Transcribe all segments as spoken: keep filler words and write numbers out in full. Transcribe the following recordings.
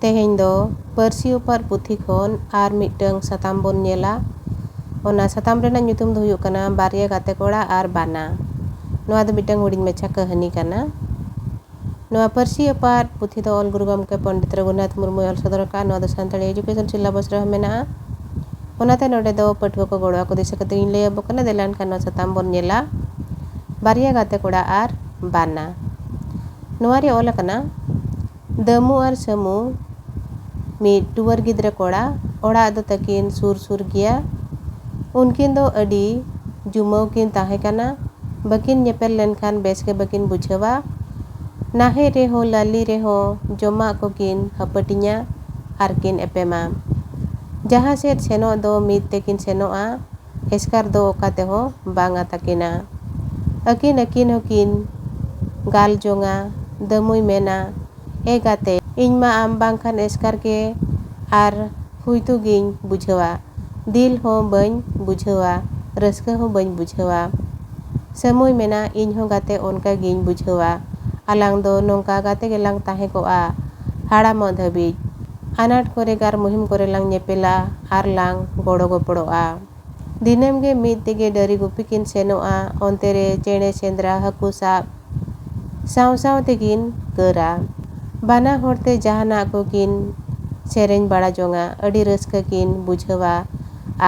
ᱛᱮᱦᱮᱧ ᱫᱚ ᱯᱟᱹᱨᱥᱤ ᱚᱯᱟᱨ ᱯᱩᱛᱷᱤ ᱠᱷᱚᱱ ᱟᱨ ᱢᱤᱫᱴᱟᱝ ᱥᱟᱛᱟᱢ ᱵᱚᱱ ᱧᱮᱞᱟ᱾ ᱚᱱᱟ ᱥᱟᱛᱟᱢ ᱨᱮᱱᱟᱜ ᱧᱩᱛᱩᱢ ᱫᱚ ᱦᱩᱭᱩᱜ ᱠᱟᱱᱟ ᱵᱟᱨᱭᱟ ᱜᱟᱛᱮ ᱠᱚᱲᱟ ᱟᱨ ᱵᱟᱱᱟ᱾ ᱱᱚᱣᱟ ᱫᱚ ᱢᱤᱫᱴᱟᱝ ᱦᱩᱰᱤᱧ ᱢᱟᱪᱷᱟ ᱠᱟᱹᱦᱱᱤ ᱠᱟᱱᱟ᱾ ᱱᱚᱣᱟ ᱯᱟᱹᱨᱥᱤ ᱚᱯᱟᱨ ᱯᱩᱛᱷᱤ ᱫᱚ ᱚᱞ ᱜᱩᱨᱩ ᱜᱚᱢᱠᱮ ᱯᱚᱱᱰᱤᱛ ᱨᱚᱜᱷᱩᱱᱟᱛᱷ ᱢᱩᱨᱢᱩᱭ ᱚᱞ ᱥᱚᱫᱚᱨ ᱟᱠᱟᱫᱼᱟ᱾ ᱱᱚᱣᱟ ᱫᱚ ᱥᱟᱱᱛᱟᱲᱤ ᱮᱡᱩᱠᱮᱥᱚᱱ ᱥᱤᱞᱟᱵᱚᱥ ᱨᱮᱦᱚᱸ ᱢᱮᱱᱟᱜᱼᱟ᱾ ᱚᱱᱟᱛᱮ ᱱᱚᱰᱮ ᱫᱚ ᱯᱟᱹᱴᱷᱩᱣᱟᱹ ᱠᱚ ᱜᱚᱲᱚ ᱟᱠᱚ ᱫᱤᱥᱟᱹ ᱠᱟᱛᱮ ᱤᱧ ᱞᱟᱹᱭ ᱟᱵᱚ ᱠᱟᱱᱟ᱾ ᱫᱮᱞᱟ ᱮᱱᱠᱷᱟᱱ ᱱᱚᱣᱟ ᱥᱟᱛᱟᱢ ᱵᱚᱱ ᱧᱮᱞᱟ, ᱵᱟᱨᱭᱟ ᱜᱟᱛᱮ ᱠᱚᱲᱟ ᱟᱨ ᱵᱟᱱᱟ᱾ ᱱᱚᱣᱟ ᱨᱮ ᱚᱞ ᱟᱠᱟᱱᱟ, ᱫᱟᱹᱢᱩ ᱟᱨ ᱥᱟᱹᱢᱩ ᱢᱤᱫ ᱴᱩᱣᱟᱹᱨ ᱜᱤᱫᱽᱨᱟᱹ ᱠᱚᱲᱟ᱾ ᱚᱲᱟᱜ ᱫᱚ ᱛᱟᱹᱠᱤᱱ ᱥᱩᱨ ᱥᱩᱨ ᱜᱮᱭᱟ᱾ ᱩᱱᱠᱤᱱ ᱫᱚ ᱟᱹᱰᱤ ᱡᱩᱢᱟᱹᱣ ᱠᱤᱱ ᱛᱟᱦᱮᱸ ᱠᱟᱱᱟ᱾ ᱵᱟᱹᱠᱤᱱ ᱧᱮᱯᱮᱞ ᱞᱮᱱᱠᱷᱟᱱ ᱵᱮᱥ ᱜᱮ ᱵᱟᱹᱠᱤᱱ ᱵᱩᱡᱷᱟᱹᱣᱟ᱾ ᱱᱟᱦᱮᱫ ᱨᱮᱦᱚᱸ ᱞᱟᱹᱞᱤ ᱨᱮᱦᱚᱸ ᱡᱚᱢᱟᱜ ᱠᱚᱠᱤᱱ ᱦᱟᱹᱯᱟᱹᱴᱤᱧᱟ ᱟᱨ ᱠᱤᱱ ᱮᱯᱮᱢᱟ᱾ ᱡᱟᱦᱟᱸ ᱥᱮᱫ ᱥᱮᱱᱚᱜ ᱫᱚ ᱢᱤᱫ ᱛᱮᱠᱤᱱ ᱥᱮᱱᱚᱜᱼᱟ᱾ ᱮᱥᱠᱟᱨ ᱫᱚ ᱚᱠᱟ ᱛᱮᱦᱚᱸ ᱵᱟᱝ ᱟ ᱛᱟᱹᱠᱤᱱᱟ᱾ ᱟᱹᱠᱤᱱ ᱟᱹᱠᱤᱱ ᱦᱚᱸᱠᱤᱱ ᱜᱟᱞ ᱡᱚᱝᱟ᱾ ᱫᱟᱹᱢᱩᱭ ᱢᱮᱱᱟ, ᱮ ᱜᱟᱛᱮ, ᱤᱧ ᱢᱟ ᱟᱢ ᱵᱟᱝᱠᱷᱟᱱ ᱮᱥᱠᱟᱨ ᱜᱮ ᱟᱨ ᱦᱩᱭᱛᱩ ᱜᱤᱧ ᱵᱩᱡᱷᱟᱹᱣᱟ᱾ ᱫᱤᱞ ᱦᱚᱸ ᱵᱟᱹᱧ ᱵᱩᱡᱷᱟᱹᱣᱟ, ᱨᱟᱹᱥᱠᱟᱹ ᱦᱚᱸ ᱵᱟᱹᱧ ᱵᱩᱡᱷᱟᱹᱣᱟ᱾ ᱥᱟᱹᱢᱩᱭ ᱢᱮᱱᱟ, ᱤᱧ ᱦᱚᱸ ᱜᱟᱛᱮ ᱚᱱᱠᱟ ᱜᱤᱧ ᱵᱩᱡᱷᱟᱹᱣᱟ᱾ ᱟᱞᱟᱝ ᱫᱚ ᱱᱚᱝᱠᱟ ᱜᱟᱛᱮ ᱜᱮᱞᱟᱝ ᱛᱟᱦᱮᱸ ᱠᱚᱜᱼᱟ ᱦᱟᱲᱟᱢᱚᱜ ᱫᱷᱟᱹᱵᱤᱡ᱾ ᱟᱱᱟᱴ ᱠᱚᱨᱮ ᱜᱟᱨ ᱢᱩᱦᱤᱢ ᱠᱚᱨᱮ ᱞᱟᱝ ᱧᱮᱯᱮᱞᱟ ᱟᱨ ᱞᱟᱝ ᱜᱚᱲᱚ ᱜᱚᱯᱚᱲᱚᱜᱼᱟ᱾ ᱫᱤᱱᱟᱹᱢ ᱜᱮ ᱢᱤᱫ ᱛᱮᱜᱮ ᱰᱟᱹᱨᱤ ᱜᱩᱯᱤ ᱠᱤᱱ ᱥᱮᱱᱚᱜᱼᱟ᱾ ᱚᱱᱛᱮ ᱨᱮ ᱪᱮᱬᱮ ᱥᱮᱸᱫᱽᱨᱟ, ᱦᱟᱹᱠᱩ ᱥᱟᱵ ᱥᱟᱶ ᱥᱟᱶ ᱛᱮᱠᱤᱱ ᱠᱟᱹᱨᱟ᱾ ᱵᱟᱱᱟ ᱦᱚᱲ ᱛᱮ ᱡᱟᱦᱟᱱᱟᱜ ᱠᱚᱠᱤᱱ ᱥᱮᱨᱮᱧ ᱵᱟᱲᱟ ᱡᱚᱝᱟ᱾ ᱟᱹᱰᱤ ᱨᱟᱹᱥᱠᱟᱹ ᱠᱤᱱ ᱵᱩᱡᱷᱟᱹᱣᱟ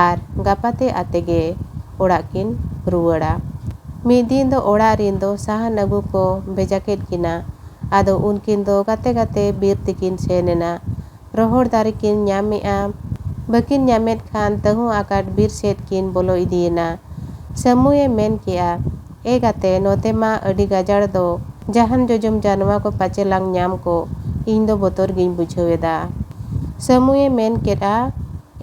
ᱟᱨ ᱜᱟᱯᱟᱛᱮ ᱟᱛᱮ ᱜᱮ ᱚᱲᱟᱜ ᱠᱤᱱ ᱨᱩᱣᱟᱹᱲᱟ᱾ ᱢᱤᱫ ᱫᱤᱱ ᱫᱚ ᱚᱲᱟᱜ ᱨᱤᱱ ᱫᱚ ᱥᱟᱦᱟᱱ ᱟᱹᱜᱩ ᱠᱚ ᱵᱷᱮᱡᱟ ᱠᱮᱫ ᱠᱤᱱᱟ᱾ ᱟᱫᱚ ᱩᱱᱠᱤᱱ ᱫᱚ ᱜᱟᱛᱮ ᱜᱟᱛᱮ ᱵᱤᱨ ᱛᱮᱠᱤᱱ ᱥᱮᱱ ᱮᱱᱟ᱾ ᱨᱚᱦᱚᱲ ᱫᱟᱨᱮ ᱠᱤᱱ ᱧᱟᱢᱮᱜᱼᱟ᱾ ᱵᱟᱹᱠᱤᱱ ᱧᱟᱢᱮᱫ ᱠᱷᱟᱱ ᱛᱟᱹᱦᱩ ᱟᱠᱟᱴ ᱵᱤᱨ ᱥᱮᱫ ᱠᱤᱱ ᱵᱚᱞᱚ ᱤᱫᱤᱭᱮᱱᱟ᱾ ᱥᱟᱹᱢᱩᱭᱮ ᱢᱮᱱ ᱠᱮᱜᱼᱟ, ᱮ ᱜᱟᱛᱮ, ᱱᱚᱛᱮ ᱢᱟ ᱟᱹᱰᱤ ᱜᱟᱡᱟᱲ ᱫᱚ, ᱡᱟᱦᱟᱱ ᱡᱚᱡᱚᱢ ᱡᱟᱱᱣᱟ ᱠᱚ ᱯᱟᱪᱮ ᱞᱟᱝ ᱧᱟᱢ ᱠᱚ, ᱤᱧ ᱫᱚ ᱵᱚᱛᱚᱨ ᱜᱤᱧ ᱵᱩᱡᱷᱟᱹᱣ ᱮᱫᱟ᱾ ᱥᱟᱹᱢᱩᱭᱮ ᱢᱮᱱ ᱠᱮᱫᱼᱟ,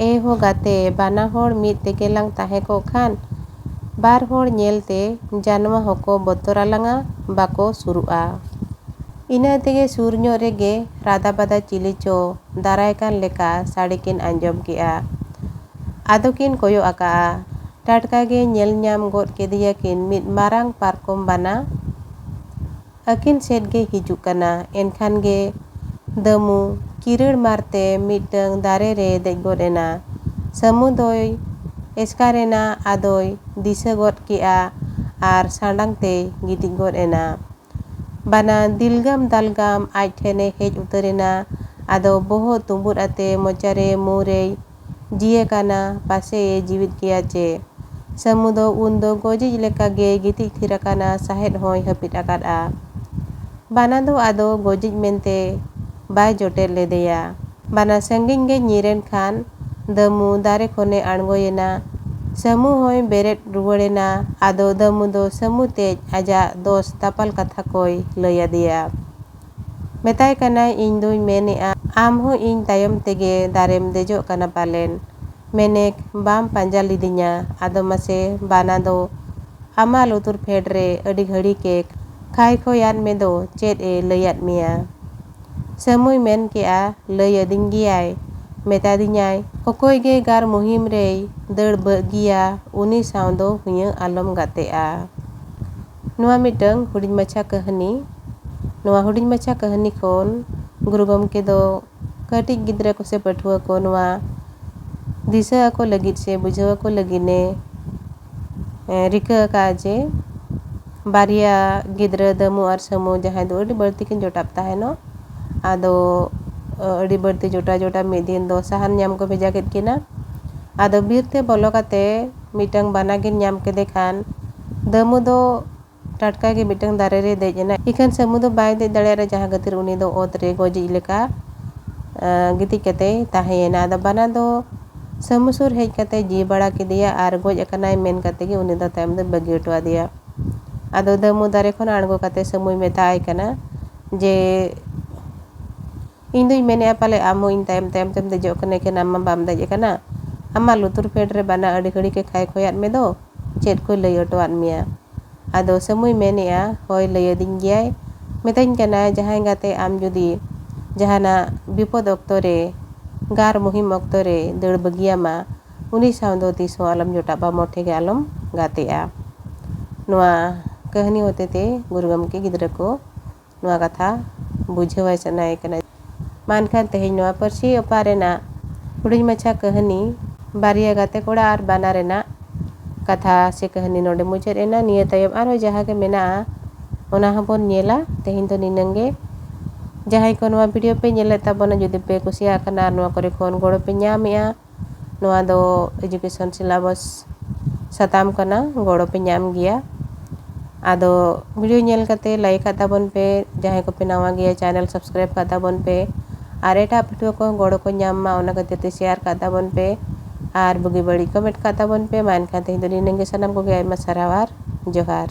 ᱮ ᱦᱳ ᱜᱟᱛᱮ, ᱵᱟᱱᱟ ᱦᱚᱲ ᱢᱤᱫ ᱛᱮᱜᱮ ᱞᱟᱝ ᱛᱟᱦᱮᱸ ᱠᱚᱜ ᱠᱷᱟᱱ, ᱵᱟᱨ ᱦᱚᱲ ᱧᱮᱞᱛᱮ ᱡᱟᱱᱣᱟ ᱦᱚᱸᱠᱚ ᱵᱚᱛᱚᱨ ᱟᱞᱟᱝᱟ, ᱵᱟᱠᱚ ᱥᱩᱨᱩᱜᱼᱟ᱾ ᱤᱱᱟᱹ ᱛᱮᱜᱮ ᱥᱩᱨ ᱧᱚᱜ ᱨᱮᱜᱮ ᱨᱟᱫᱟ ᱵᱟᱫᱟ ᱪᱤᱞᱤ ᱪᱚ ᱫᱟᱨᱟᱭ ᱠᱟᱱ ᱞᱮᱠᱟ ᱥᱟᱰᱮ ᱠᱤᱱ ᱟᱸᱡᱚᱢ ᱠᱮᱜᱼᱟ᱾ ᱟᱫᱚ ᱠᱤᱱ ᱠᱚᱭᱚᱜ ᱟᱠᱟᱜᱼᱟ᱾ ᱴᱟᱴᱠᱟ ᱜᱮ ᱧᱮᱞ ᱧᱟᱢ ᱜᱚᱫ ᱠᱮᱫᱮᱭᱟ ᱠᱤᱱ ᱢᱤᱫ ᱢᱟᱨᱟᱝ ᱯᱟᱨᱠᱚᱢ ᱵᱟᱱᱟ ᱟᱹᱠᱤᱱ ᱥᱮᱫ ᱜᱮ ᱦᱤᱡᱩᱜ ᱠᱟᱱᱟ᱾ ᱮᱱᱠᱷᱟᱱ ᱜᱮ ᱫᱟᱹᱢᱩ ᱠᱤᱨᱟᱹᱲ ᱢᱟᱨᱛᱮ ᱢᱤᱫᱴᱟᱹᱝ ᱫᱟᱨᱮ ᱨᱮ ᱫᱮᱡ ᱜᱚᱫ ᱮᱱᱟ᱾ ᱥᱟᱹᱢᱩ ᱫᱚᱭ ᱮᱥᱠᱟᱨ ᱮᱱᱟ, ᱟᱫᱚᱭ ᱫᱤᱥᱟᱹ ᱜᱚᱫ ᱠᱮᱫᱼᱟ ᱟᱨ ᱥᱟᱸᱰᱟᱝ ᱛᱮᱭ ᱜᱤᱛᱤᱡ ᱜᱚᱫ ᱮᱱᱟ᱾ ᱵᱟᱱᱟ ᱫᱤᱞᱜᱟᱢ ᱫᱟᱞᱜᱟᱢ ᱟᱡ ᱴᱷᱮᱱᱮ ᱦᱮᱡ ᱩᱛᱟᱹᱨ ᱮᱱᱟ᱾ ᱟᱫᱚ ᱵᱚᱦᱚᱜ ᱛᱩᱸᱵᱩᱫ ᱟᱛᱮ ᱢᱚᱪᱟᱨᱮ ᱢᱩ ᱨᱮᱭ ᱡᱤᱭᱟᱹ ᱠᱟᱱᱟ, ᱯᱟᱥᱮ ᱮ ᱡᱤᱣᱤᱫ ᱜᱮᱭᱟ ᱪᱮ᱾ ᱥᱟᱹᱢᱩ ᱫᱚ ᱩᱱ ᱫᱚ ᱜᱚᱡᱤᱡ ᱞᱮᱠᱟ ᱜᱮᱭ ᱜᱤᱛᱤᱡ ᱛᱷᱤᱨ ᱟᱠᱟᱱᱟ, ᱥᱟᱦᱮᱫ ᱦᱚᱸᱭ ᱦᱟᱹᱯᱤᱫ ᱟᱠᱟᱫᱼᱟ᱾ ᱵᱟᱱᱟ ᱫᱚ ᱟᱫᱚ ᱜᱚᱡᱤᱡ ᱢᱮᱱᱛᱮ ᱵᱟᱭ ᱡᱚᱴᱮᱫ ᱞᱮᱫᱮᱭᱟ᱾ ᱵᱟᱱᱟ ᱥᱟᱺᱜᱤᱧ ᱜᱮ ᱧᱤᱨᱮᱱ ᱠᱷᱟᱱ ᱫᱟᱹᱢᱩ ᱫᱟᱨᱮ ᱠᱷᱚᱱᱮ ᱟᱬᱜᱚᱭᱮᱱᱟ᱾ ᱥᱟᱹᱢᱩ ᱦᱚᱸᱭ ᱵᱮᱨᱮᱫ ᱨᱩᱣᱟᱹᱲᱮᱱᱟ᱾ ᱟᱫᱚ ᱫᱟᱹᱢᱩ ᱫᱚ ᱥᱟᱹᱢᱩ ᱛᱮᱡ ᱟᱡᱟᱜ ᱫᱚᱥ ᱫᱟᱯᱟᱞ ᱠᱟᱛᱷᱟ ᱠᱚᱭ ᱞᱟᱹᱭ ᱟᱫᱮᱭᱟ᱾ ᱢᱮᱛᱟᱭ ᱠᱟᱱᱟᱭ, "ᱤᱧ ᱫᱩᱧ ᱢᱮᱱᱮᱜᱼᱟ, ᱟᱢ ᱦᱚᱸ ᱤᱧ ᱛᱟᱭᱚᱢ ᱛᱮᱜᱮ ᱫᱟᱨᱮᱢ ᱫᱮᱡᱚᱜ ᱠᱟᱱᱟ ᱯᱟᱞᱮᱱ᱾ ᱢᱮᱱᱮᱠ ᱵᱟᱢ ᱯᱟᱸᱡᱟ ᱞᱤᱫᱤᱧᱟ, ᱟᱫᱚ ᱢᱟᱥᱮ ᱵᱟᱱᱟ ᱫᱚ ᱟᱢᱟᱜ ᱞᱩᱛᱩᱨ ᱯᱷᱮᱰ ᱨᱮ ᱟᱹᱰᱤ ᱜᱷᱟᱹᱲᱤᱠ ᱮ ᱠᱷᱟᱭ ᱠᱷᱚᱭᱟᱫ ᱢᱮᱫᱚ, ᱪᱮᱫ ᱮ ᱞᱟᱹᱭᱟᱫ ᱢᱮᱭᱟ?" ᱥᱟᱹᱢᱩᱭ ᱢᱮᱱ ᱠᱮᱜᱼᱟ, "ᱞᱟᱹᱭ ᱟᱹᱫᱤᱧ ᱜᱮᱭᱟᱭ, ᱢᱮᱛᱟᱫᱤᱧᱟᱭ, ᱚᱠᱚᱭ ᱜᱮ ᱜᱟᱨ ᱢᱩᱦᱤᱢ ᱨᱮᱭ ᱫᱟᱹᱲ ᱵᱟᱹᱜ ᱜᱮᱭᱟ, ᱩᱱᱤ ᱥᱟᱶ ᱫᱚ ᱦᱩᱭᱟᱹ ᱟᱞᱚᱢ ᱜᱟᱛᱮᱜᱼᱟ᱾" ᱱᱚᱣᱟ ᱢᱤᱫᱴᱟᱝ ᱦᱩᱰᱤᱧ ᱢᱟᱪᱷᱟ ᱠᱟᱹᱦᱱᱤ᱾ ᱱᱚᱣᱟ ᱦᱩᱰᱤᱧ ᱢᱟᱪᱷᱟ ᱠᱟᱹᱦᱱᱤ ᱠᱷᱚᱱ ᱜᱩᱨᱩ ᱜᱚᱢᱠᱮ ᱫᱚ ᱠᱟᱹᱴᱤᱡ ᱜᱤᱫᱽᱨᱟᱹ ᱠᱚ ᱥᱮ ᱯᱟᱹᱴᱷᱩᱣᱟᱹ ᱠᱚ ᱱᱚᱣᱟ ᱫᱤᱥᱟᱹ ᱟᱠᱚ ᱞᱟᱹᱜᱤᱫ ᱥᱮ ᱵᱩᱡᱷᱟᱹᱣ ᱟᱠᱚ ᱞᱟᱹᱜᱤᱫ ᱮ, ᱮ, ᱨᱤᱠᱟᱹ ᱟᱠᱟᱫᱼᱟ ᱡᱮ ᱵᱟᱨᱭᱟ ᱜᱤᱫᱽᱨᱟᱹ ᱫᱟᱹᱢᱩ ᱟᱨ ᱥᱟᱹᱢᱩ, ᱡᱟᱦᱟᱸᱭ ᱫᱚ ᱟᱹᱰᱤ ᱵᱟᱹᱲᱛᱤ ᱠᱤᱱ ᱡᱚᱴᱟᱜ ᱛᱟᱦᱮᱱᱚᱜ, ᱟᱫᱚ, ᱮ, ᱟᱹᱰᱤ ᱵᱟᱹᱲᱛᱤ ᱡᱚᱴᱟ ᱡᱚᱴᱟ ᱢᱤᱫ ᱫᱤᱱ ᱫᱚ ᱥᱟᱦᱟᱱ ᱧᱟᱢ ᱠᱚ ᱵᱷᱮᱡᱟ ᱠᱮᱫ ᱠᱤᱱᱟ᱾ ᱟᱫᱚ ᱵᱤᱨ ᱛᱮ ᱵᱚᱞᱚ ᱠᱟᱛᱮ ᱢᱤᱫᱴᱟᱝ ᱵᱟᱱᱟ ᱠᱤᱱ ᱧᱟᱢ ᱠᱮᱫᱮ ᱠᱷᱟᱱ ᱫᱟᱹᱢᱩ ᱫᱚ ᱴᱟᱴᱠᱟ ᱜᱮ ᱢᱤᱫᱴᱟᱝ ᱫᱟᱨᱮ ᱨᱮ ᱫᱮᱡ ᱮᱱᱟ᱾ ᱤᱠᱷᱟᱹᱱ ᱥᱟᱹᱢᱩ ᱫᱚ ᱵᱟᱭ ᱫᱮᱡ ᱫᱟᱲᱮᱭᱟᱫᱟ, ᱡᱟᱦᱟᱸ ᱠᱷᱟᱹᱛᱤᱨ ᱩᱱᱤ ᱫᱚ ᱚᱛ ᱨᱮ ᱜᱚᱡᱤᱡ ᱞᱮᱠᱟ, ᱮ, ᱜᱤᱛᱤᱡ ᱠᱟᱛᱮᱭ ᱛᱟᱦᱮᱸᱭᱮᱱᱟ᱾ ᱟᱫᱚ ᱵᱟᱱᱟ ᱫᱚ ᱥᱟᱹᱢᱩ ᱥᱩᱨ ᱦᱮᱡ ᱠᱟᱛᱮ ᱡᱤ ᱵᱟᱲᱟ ᱠᱮᱫᱮᱭᱟ ᱟᱨ ᱜᱚᱡ ᱟᱠᱟᱱᱟᱭ ᱢᱮᱱ ᱠᱟᱛᱮ ᱜᱮ ᱩᱱᱤ ᱫᱚ ᱛᱟᱭᱚᱢ ᱫᱚ ᱵᱟᱹᱜᱤ ᱦᱚᱴᱚ ᱟᱫᱮᱭᱟ᱾ ᱟᱫᱚ ᱫᱟᱹᱢᱩ ᱫᱟᱨᱮ ᱠᱷᱚᱱ ᱟᱬᱜᱚ ᱠᱟᱛᱮ ᱥᱟᱹᱢᱩᱭ ᱢᱮᱛᱟᱭ ᱠᱟᱱᱟ ᱡᱮ, "ᱤᱧ ᱫᱩᱧ ᱢᱮᱱᱮᱫᱼᱟ ᱯᱟᱞᱮ ᱟᱢ ᱦᱚᱸ ᱤᱧ ᱛᱟᱭᱚᱢ ᱛᱟᱭᱚᱢ ᱛᱮᱢ ᱫᱮᱡᱚᱜ ᱠᱟᱱᱟ, ᱮᱠᱷᱮᱱ ᱟᱢ ᱢᱟ ᱵᱟᱢ ᱫᱮᱡ ᱟᱠᱟᱱᱟ᱾ ᱟᱢᱟᱜ ᱞᱩᱛᱩᱨ ᱯᱷᱮᱰ ᱨᱮ ᱵᱟᱱᱟ ᱟᱹᱰᱤ ᱜᱷᱟᱹᱲᱤ ᱠᱮ ᱠᱷᱟᱭ ᱠᱷᱚᱭᱟᱫ ᱢᱮ ᱫᱚ, ᱪᱮᱫ ᱠᱚᱭ ᱞᱟᱹᱭ ᱦᱚᱴᱚᱣᱟᱫ ᱢᱮᱭᱟ?" ᱟᱫᱚ ᱥᱟᱹᱢᱩᱭ ᱢᱮᱱᱮᱜᱼᱟ, "ᱦᱳᱭ, ᱞᱟᱹᱭ ᱟᱹᱫᱤᱧ ᱜᱮᱭᱟᱭ᱾ ᱢᱮᱛᱟᱹᱧ ᱠᱟᱱᱟᱭ, ᱡᱟᱦᱟᱸᱭ ᱜᱟᱛᱮ ᱟᱢ ᱡᱩᱫᱤ ᱡᱟᱦᱟᱱᱟᱜ ᱵᱤᱯᱚᱫ ᱚᱠᱛᱚ ᱨᱮ, ᱜᱟᱨ ᱢᱩᱦᱤᱢ ᱚᱠᱛᱚ ᱨᱮ ᱫᱟᱹᱲ ᱵᱟᱹᱜᱤᱭᱟᱢᱟ, ᱩᱱᱤ ᱥᱟᱶ ᱫᱚ ᱛᱤᱥ ᱦᱚᱸ ᱟᱞᱚᱢ ᱡᱚᱴᱟᱜᱼᱟ, ᱢᱚᱴᱷᱮ ᱜᱮ ᱟᱞᱚᱢ ᱜᱟᱛᱮᱜᱼᱟ᱾" ᱱᱚᱣᱟ ᱠᱟᱹᱦᱱᱤ ᱦᱚᱛᱮᱛᱮ ᱜᱩᱨᱩ ᱜᱚᱢᱠᱮ ᱜᱤᱫᱽᱨᱟᱹ ᱠᱚ ᱱᱚᱣᱟ ᱠᱟᱛᱷᱟ ᱵᱩᱡᱷᱟᱹᱣᱟᱭ ᱥᱟᱱᱟᱭᱮ ᱠᱟᱱᱟ᱾ ᱢᱟ ᱮᱱᱠᱷᱟᱱ ᱛᱮᱦᱮᱧ ᱱᱚᱣᱟ ᱯᱟᱹᱨᱥᱤ ᱚᱯᱟ ᱨᱮᱱᱟᱜ ᱦᱩᱰᱤᱧ ᱢᱟᱪᱷᱟ ᱠᱟᱹᱦᱱᱤ ᱵᱟᱨᱭᱟ ᱜᱟᱛᱮ ᱠᱚᱲᱟ ᱟᱨ ᱵᱟᱱᱟ ᱨᱮᱱᱟᱜ ᱠᱟᱛᱷᱟ ᱥᱮ ᱠᱟᱹᱦᱱᱤ ᱱᱚᱰᱮ ᱢᱩᱪᱟᱹᱫ ᱮᱱᱟ᱾ ᱱᱤᱭᱟᱹ ᱛᱟᱭᱚᱢ ᱟᱨᱦᱚᱸ ᱡᱟᱦᱟᱸ ᱜᱮ ᱢᱮᱱᱟᱜᱼᱟ, ᱚᱱᱟ ᱦᱚᱸᱵᱚᱱ ᱧᱮᱞᱟ᱾ ᱛᱮᱦᱮᱧ ᱫᱚ ᱱᱤᱱᱟᱹᱝ ᱜᱮ᱾ ᱡᱟᱦᱟᱸᱭ ᱠᱚ ᱱᱚᱣᱟ ᱵᱷᱤᱰᱤᱭᱳ ᱯᱮ ᱧᱮᱞᱮᱫ ᱛᱟᱵᱚᱱᱟ, ᱡᱩᱫᱤ ᱯᱮ ᱠᱩᱥᱤᱭᱟᱜ ᱠᱟᱱᱟ ᱟᱨ ᱱᱚᱣᱟ ᱠᱚᱨᱮ ᱠᱷᱚᱱ ᱜᱚᱲᱚ ᱯᱮ ᱧᱟᱢᱮᱜᱼᱟ, ᱱᱚᱣᱟ ᱫᱚ ᱮᱡᱩᱠᱮᱥᱚᱱ ᱥᱤᱞᱟᱵᱟᱥ ᱥᱟᱛᱟᱢ ᱠᱟᱱᱟ, ᱜᱚᱲᱚ ᱯᱮ ᱧᱟᱢ ᱜᱮᱭᱟ᱾ ᱟᱫᱚ ᱵᱷᱤᱰᱤᱭᱳ ᱧᱮᱞ ᱠᱟᱛᱮ ᱞᱟᱭᱤᱠ ᱠᱟᱜ ᱛᱟᱵᱚᱱ ᱯᱮ, ᱡᱟᱦᱟᱸᱭ ᱠᱚᱯᱮ ᱱᱟᱣᱟ ᱜᱮᱭᱟ ᱪᱮᱱᱮᱞ ᱥᱟᱵᱥᱠᱨᱟᱭᱤᱵ ᱠᱟᱜ ᱛᱟᱵᱚᱱ ᱯᱮ, ᱟᱨ ᱮᱴᱟᱜ ᱯᱟᱹᱴᱷᱩᱣᱟᱹ ᱠᱚᱦᱚᱸ ᱜᱚᱲᱚ ᱠᱚ ᱧᱟᱢ ᱢᱟ, ᱚᱱᱟ ᱠᱷᱟᱹᱛᱤᱨ ᱛᱮ ᱥᱮᱭᱟᱨ ᱠᱟᱜ ᱛᱟᱵᱚᱱ ᱯᱮ ᱟᱨ ᱵᱩᱜᱤ ᱵᱟᱹᱲᱤᱡ ᱠᱚᱢᱮᱱᱴ ᱠᱟᱜ ᱛᱟᱵᱚᱱ ᱯᱮ᱾ ᱢᱟ ᱮᱱᱠᱷᱟᱱ ᱛᱮᱦᱮᱧ ᱫᱚ ᱱᱤᱱᱟᱹᱝ ᱜᱮ, ᱥᱟᱱᱟᱢ ᱠᱚᱜᱮ ᱟᱭᱢᱟ ᱥᱟᱨᱦᱟᱣ ᱟᱨ ᱡᱚᱦᱟᱨ᱾